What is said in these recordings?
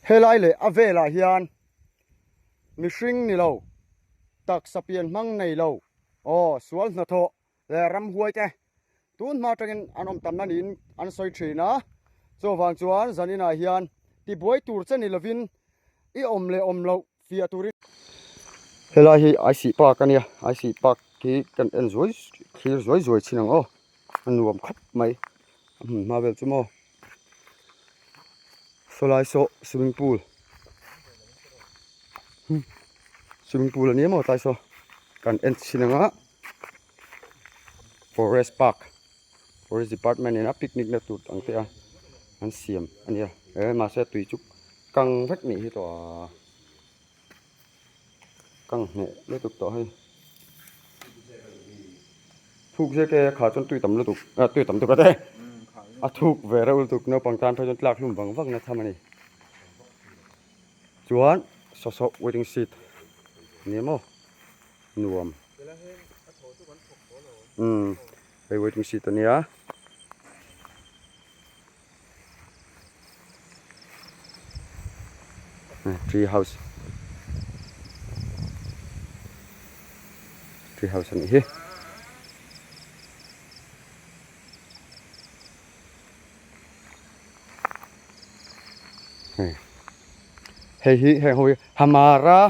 Helai leh a velah hian mihring ni lo, taksa pian hmang nei lo, aw sual hnathawh leh ramhuai te tun hma atangin an awm tamna niin an sawi thin a. Chuvang chuan zaninah hian tibuai tur che ni lovin i awm leh awm loh fiah turin. Helai hi Aisih Park a nia, Aisih Park hi kan en zuai thlir zuai zuai thin ang aw, a nuam khawp mai a hmun hma vel chu maw. Sawlai saw swimming pool swimming pool a ni emaw tlai saw kan en chhin ang a forest park forest department in a picnic na tur ang te a an siam a nia e mahse tui chu kang vek nih hi tawh a. Kang hneh lutuk tawh hei. Thuk zek e a khah chuan tui tam lutuk ah tui tam tuk a te. A thuk ve reuh lutuk naupang tan phei chuan tlak hlum vang vang na tham a ni. Chuan sawsawh waiting seat nia maw nuam. Umm hei waiting seat a nia. Tree house tree house anih hi hei hi heng ho hi hamara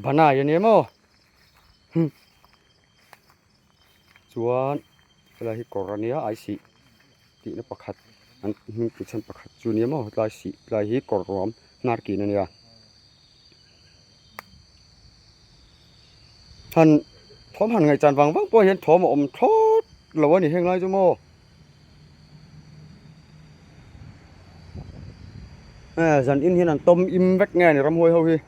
banai ania maw Chuan helai hi kawr ania ai sih tihna pakhat an hming tih chhan pakhat chu nia maw tlai sih tlai hi kawr ruam hnar kin ania. Han thawm han ngaihchan vang vang pawh hian thawm a awm thlawt lo a ni heng lai chu maw. Zan in hian an tawm im vek nge a ni ramhuai ho hi.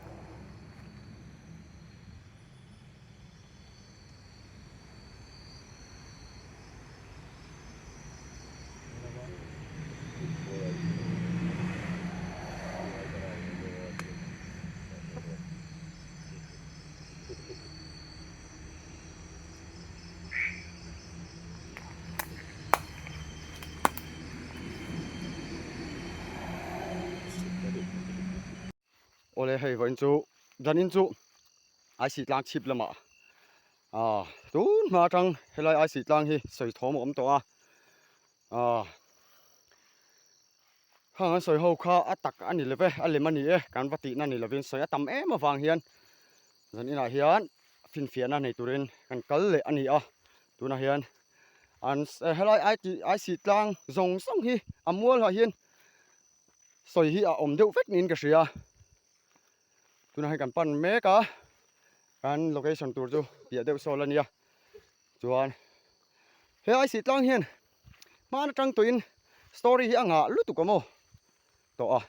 Awle hei vawiin chu zanin chu IC tlang chhip lamah ah tun hma atang helai IC tlang hi sawi thawm a awm tawh a ah khang an sawi ho kha a tak a ni love a lem a ni e kan va tihna ni lovin sawi a tam em avang hian zaninah hian finfiahna nei turin kan kal leh a ni a tunah hian an helai IC tlang zawng zawng hi a mual ah hian sawi hi a awm deuh vek niin ka hria tunah hian kan pan mek a kan location tur chu piah deuh sawl a nia chuan he ai sih tlang hian hman atang tawhin story hi a ngah lutuk a maw tawh a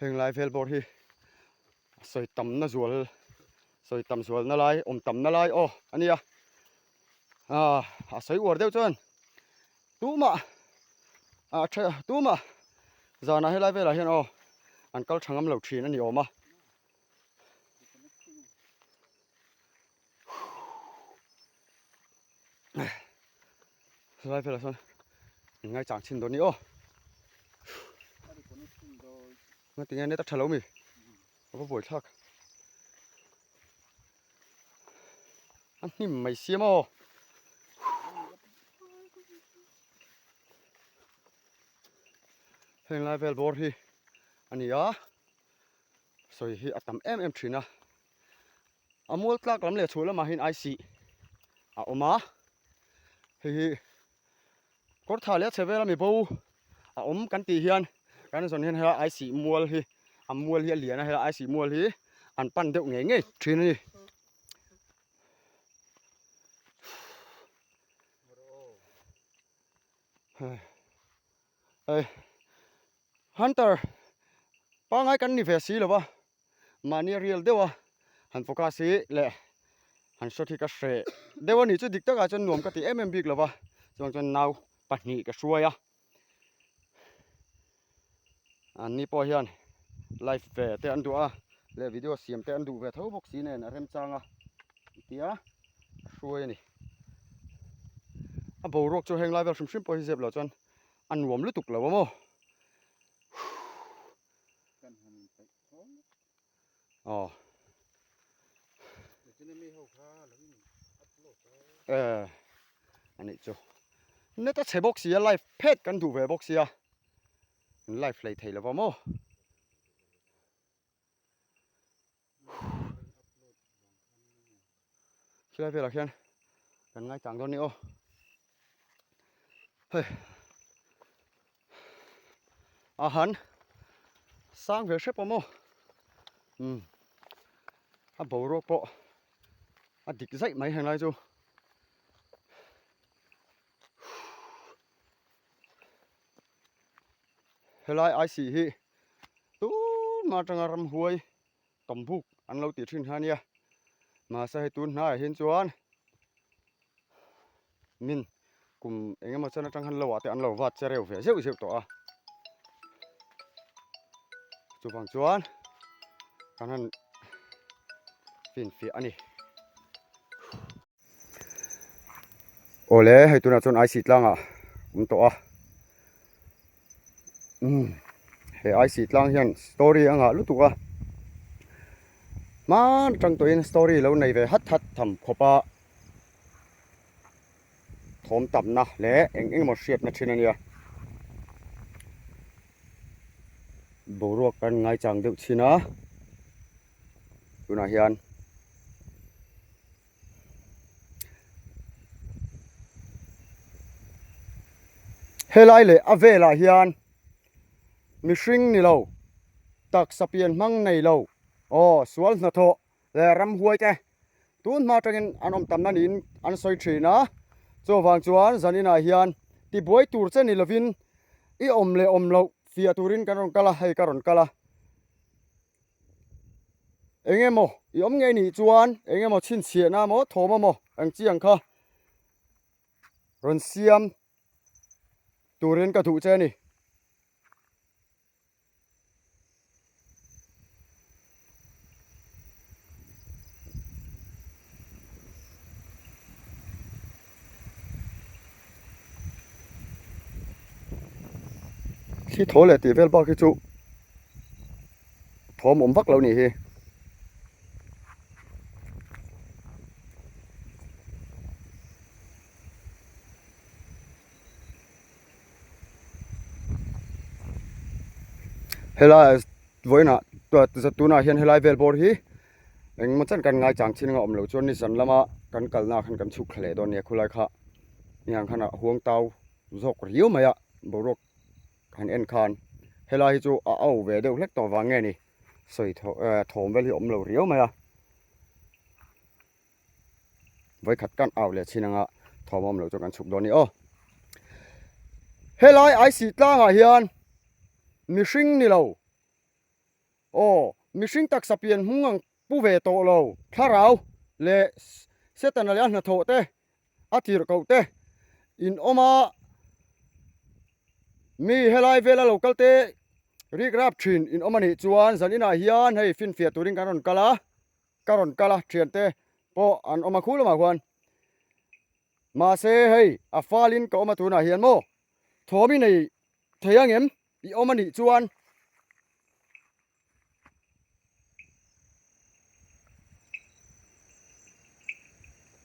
heng lai vel bawr hi sawi tamna zual sawi tam zualna lai awm tamna lai aw a nia ah a sawi uar deuh chuan tumah ah tha tumah zanah helai velah hian aw an kal tha ngam lo thin a ni awm a. Helai velah sawn ngaichang chhin dawn ni aw. Ngatinge net a tha lo mi? A va buai thlak. A hnim mai sia maw? Heng lai vel bawr hi a ni a, sawi hi a tam em em thin a. A mual tlak lam leh chhuah lamah hian ai sih a awm a, hei hi kawr tha leh a chhe vel a mi bo a awm kan tih hian kan zawn hian helai ai sih mual hi a mual hi a lian a helai ai sih mual hi an pan deuh ngei ngei thin a ni. Hei hunter pangai kan ni ve si lo va. Mahni a rial deuh a, han focus hi leh han shot hi ka hreh deuh a nih chu dik takah chuan nuam ka ti em em bik lo va, chuvang chuan nau pahnih ka hruai a, an ni pawh hian live ve te an duh a leh video siam te an duh ve tho bawk si nen a remchang a tia ka hruai a ni. A boruak chu heng lai vel hrim hrim pawh hi zep loh chuan a nuam lutuk lo a maw. Aw. Eh anih chu net a chhe bawk sia live phet kan duh ve bawk sia live hlei thei lova maw. Khilai velah khian kan ngaichang dawn ni aw hei a han sang ve hrep awm aw umm a boruak pawh a dik zaih mai henglai chu. Helai IC hi tun atanga ramhuai tawmbuk an lo tih thin kha ania mahse hei tun hnaiah hian chuan min kum eng emaw chen atang khan lo ah te an lo vat che reuh ve zeuh zeuh tawh a chuvang chuan kan han finfiah a ni. Awle hei tunah chuan IC tlangah awm tawh a umm he IC tlang hian story a ngah lutuk a hman atang tawhin story lo nei ve hat hat tham khawp a thawm tamna leh eng eng emaw hriatna thin a nia boruak kan ngaichang deuh thin a tunah hian. Helai leh a velah hian mihring ni lo taksa pian hmang nei lo aw sual hnathawh leh ramhuai te tun hma atangin an awm tamna niin an sawi thin a chuvang chuan zaninah hian tibuai tur che ni lovin i awm leh awm loh fiah turin kan rawn kal a hei ka rawn kal a. Eng emaw i awm ngei nih chuan eng emaw chhinchhiahna maw thawm emaw ang chi ang kha rawn siam turin ka duh che a ni. Thli thaw leh tih vel bak hi chu thawm awm vak lo nih hi. Helai vawiinah tunah hian helai vel bawr hi engmaw chen kan ngaichang chin anga awm loh chuan nizan lama kan kalna khan kan chhuk thla leh dawn nia khulai kha heng khan a huang tau zawk riau mai a boruak han en khan helai hi chu a au ve deuh hlek tawh vang nge ni sawi thawm vel hi a awm lo riau mai a vawikhat kan au leh chin anga thawm a awm loh chuan kan chhuk dawn a ni aw helai aisi tlangah hian mihring ni lo. Aw, mihring taksa pian hmung ang pu ve tawh lo, thlarau leh Setana leh a hnathawh te, a tirhkoh te in awm a, mi helai vela lo kal te rik rap thin in awm a nih chuan zan inah hian hei finfiah turin kan rawn kal a, ka rawn kal a, thiante pawh an awm a khu lamah khuan. Mahse hei a falin ka awm a tunah hian maw thawm i nei thei angem? I awm a nih chuan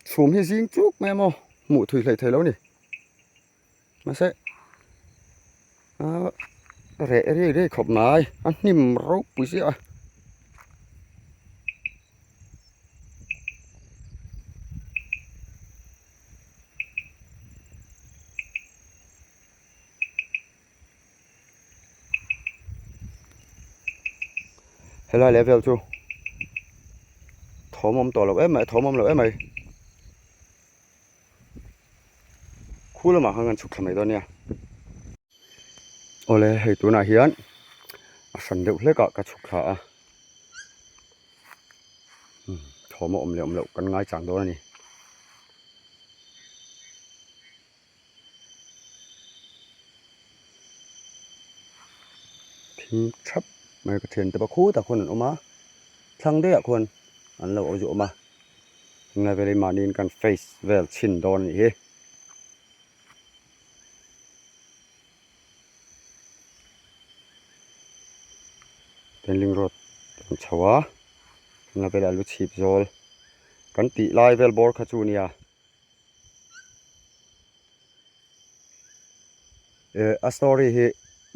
chhum hi zing chuk mai a maw hmuh thui hleih theih loh a ni mahse ahh reh riai riai khawp mai a hnim ropui chiah a. Helai level chu thawm awm tawh lo em mai thawm awm lo em mai khu lamah khan kan chhuk thla mai dawn nia awle hei tunah hian a hran deuh hlek ah ka chhuk thla a thawm a awm leh awm loh kan ngaichang dawn a ni. Thing thap mai ka thian te pawh khutah khuan an awm a thlang daihah khuan an lo zu awm a tunlai velin mahniin kan face vel chhin dawn a nih hi. chho a heng la velah lu chhip zawl kan tih lai vel bawr kha chu nia eh a story hi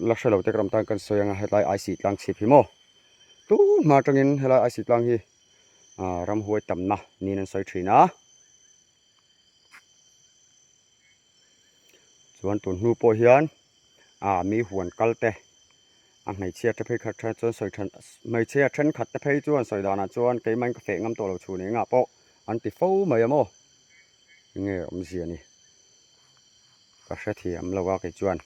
la hre lo te ka ram tan kan sawi anga hetlai IC tlang chhip hi maw tun hma atangin helai IC tlang hi ah ramhuai tamna niin an sawi thin a. Chuan tun hnu pawh hian ah mi huan kal te a hmeichhia te phei kha then chuan sawi then hmeichhia thenkhat te phei chuan sawi danah chuan keimah in ka feh ngam tawh lo chhun engah pawh an ti fo mai a maw enge awmzia ni ka hrethiam lo a kei chuan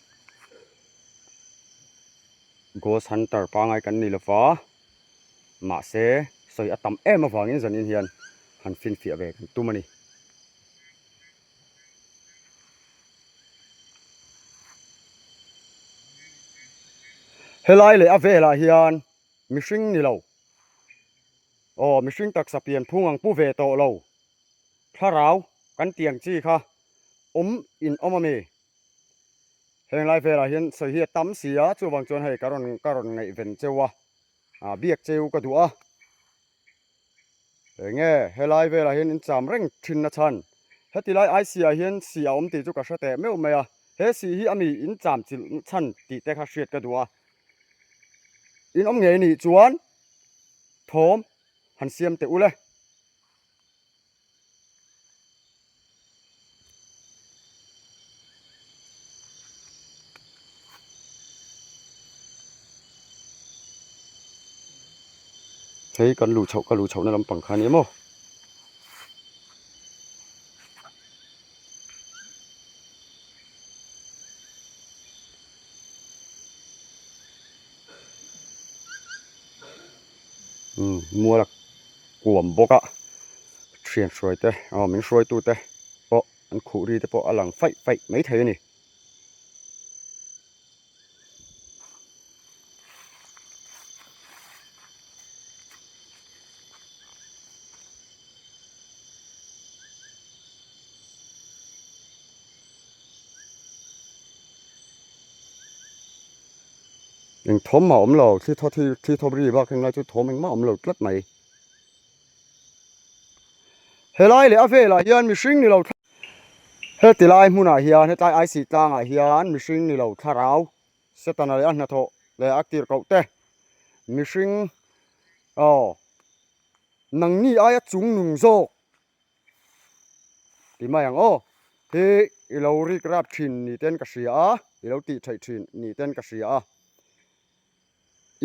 ghost hunter pangai kan ni lova mahse sawi a tam em avangin zanin hian han finfiah ve kan tum a ni. Helai leh a velah hian mihring ni lo aw mihring taksa pian phung ang pu ve tawh lo thlarau kan tih ang chi kha awm in awm a mi heng lai velah hian sawi hi a tam si a chuvang chuan hei ka rawn ka rawn ngaihven cheu a ah biak cheu ka duh a. Enge helai velah hian in cham reng thin na chhan? Heti lai IC ah hian si a awm tih chu ka hre teh meuh mai a, he si hi a mi in cham chilh chhan tih te kha hriat ka duh a. In awm ngei nih chuan thawm han siam teh ule. Hei kan luh chhoh ka luh chhohna lampang kha a ni em aw. Umm mual a kuam bawk a. Thian hruai te aw min hruai tu te pawh an khuh ri te pawh a lang faih faih mai thei a ni. Eng thawm mah a awm lo thli thaw thli thawm ri bak heng lai chu thawm engmah a awm lo tlat mai. Helai leh a velah hian mihring ni lo heti lai hmunah hian hetlai IC tlangah hian mihring ni lo thlarau Setana leh a hnathawh leh a tirhkoh te mihring aw nangni aia chung nung zawk ti mai ang aw hi i lo rik rap thin ni ten ka hria a i lo tih theih thin ni ten ka hria a.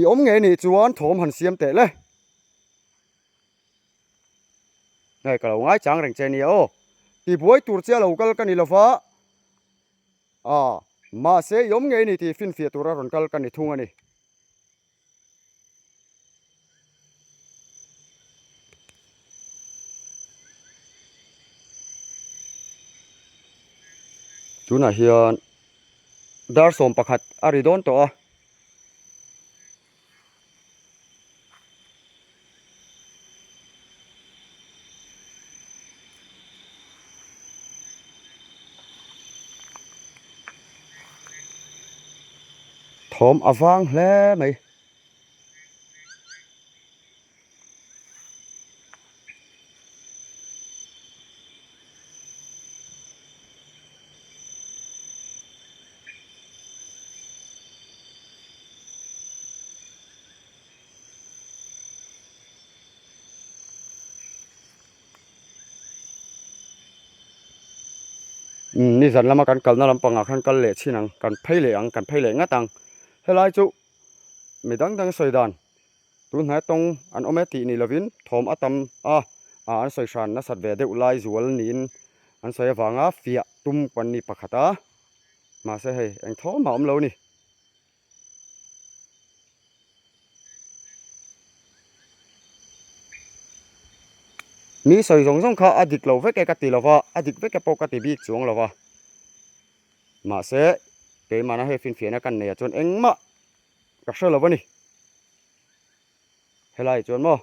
I awm ngei nih chuan thawm han siam teh le. Hei ka lo ngai chang reng che nia aw. Ti buai tur che a lo kal ka ni lova. A, mahse i awm ngei ni tih finfiah tura rawn kal ka ni thung a ni. Tunah hian dar 11 a ri dawn tawh a. Thawm a vang hle mai. Umm nizan lama kan kalna lampangah khan kal leh chhin ang kan phei leh ang kan phei leh ngat ang helai chu mi dang dang sawi dan tun hnai tawng an awm e tih ni lovin thawm a tam a ah an sawi hran nasat ve deuh lai zual niin an sawi avanga fiah tum kan ni pakhat a. Mahse hei eng thawm a awm lo ni. Mi sawi zawng zawng kha a dik lo vek e ka ti lo va, a dik vek e pawh ka ti bik chuang lo va. Mahse keimahna hei finfiahna kan nei ah chuan engmah ka hre lo a ni. Helai chuan maw.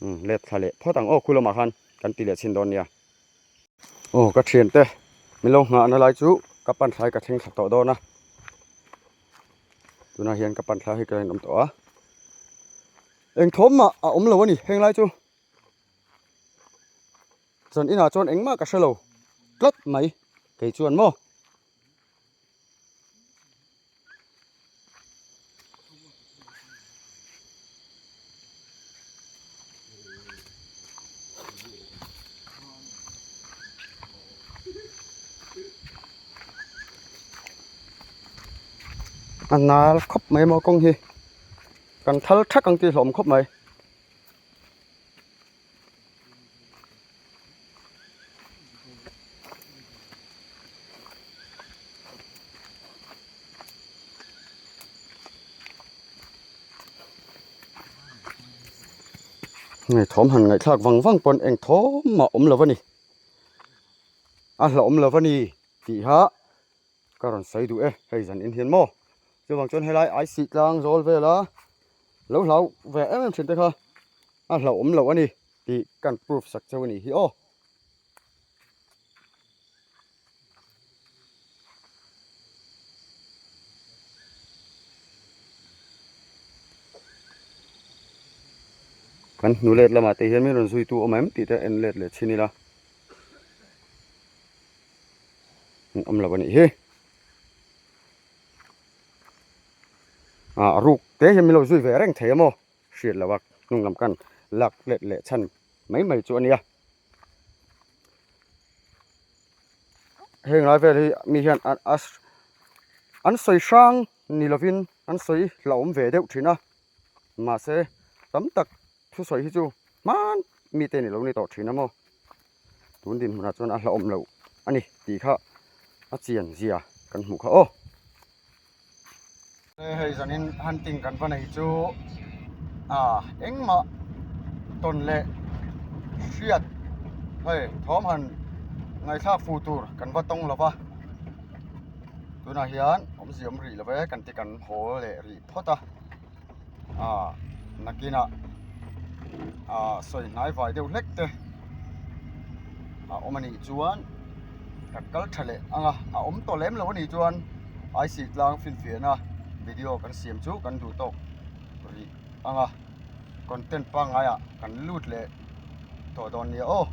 Umm let thla leh phawt ang aw khu lamah khan kan ti leh chhin dawn nia. Aw ka thiante min lo nghahna lai chu ka pan thlai ka thleng thla tawh dawn a. Tunah hian ka pan thla hi ka la inawm tawh a. Eng thawm mah a awm lo a ni heng lai chu. Zan inah chuan engmah ka hre lo tlat mai kei chuan maw. A nal khawp mai maw kawng hi kan thal thak ang tih hlawm khawp mai. Nge thawm han ngaihthlak vang vang pawn eng thawm mah awm lo a ni a hlauhawm lo a ni tih kha ka rawn sawi duh e hei zan in hian maw chuvang chuan helai ai sih tlang zawl vel a lo hlau ve em em thin te kha a hlauhawm lo a ni tih kan proof sak cheu a nih hi aw. Kan hnu let lamah te hian min rawn zuitu awm em tih te en let leh chhin ila an awm lo a nih hi ah ruk te hian min lo zui ve reng thei a maw hriat loh a hnung lam khan lak let leh chhan mai mai chu a nia. Heng lai vel hi mi hian an sawi hrang ni lovin an sawi hlauhawm ve deuh thin a mahse tam tak thusawi hi chu hman mite ni lo ni tawh thin a maw tun dinhmunah chuan a hlauhawm loh a ni tih kha a chian zia kan hmuh kha aw. Hei zanin hunting kan va nei chu ah engmah tawn leh hriat hei thawm han ngaihthlak fu tur kan va tawng lo va tunah hian awmzia awm rih lo ve kan ti kan haw leh rih phawt a ah nakinah ah sawi hnai vai deuh hlek te a awm a nih chuan ka kal tha leh ang a a awm tawh lem lo a nih chuan IC tlang finfiahna video kan siam chu kan duh tawk rih ang a content pangaiah kan lut leh tawh dawn nia aw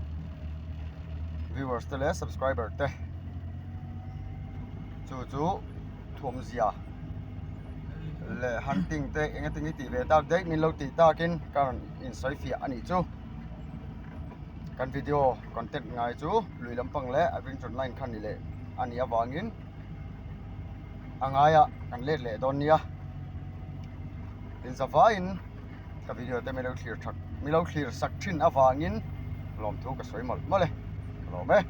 viewers te leh subscriber te chu chu thuamzia leh hunting te eng emaw tih ve tak daih min lo tih takin ka rawn insawi fiah a nih chu kan video content ngai chu lui lampang leh adventure line kha ni leh a nih avangin a ngaiah kan let leh dawn nia inzavaiin ka video te min lo thlir that min lo thlir sak thin avangin lawmthu ka sawi mawlh mawlh e ka lawm e.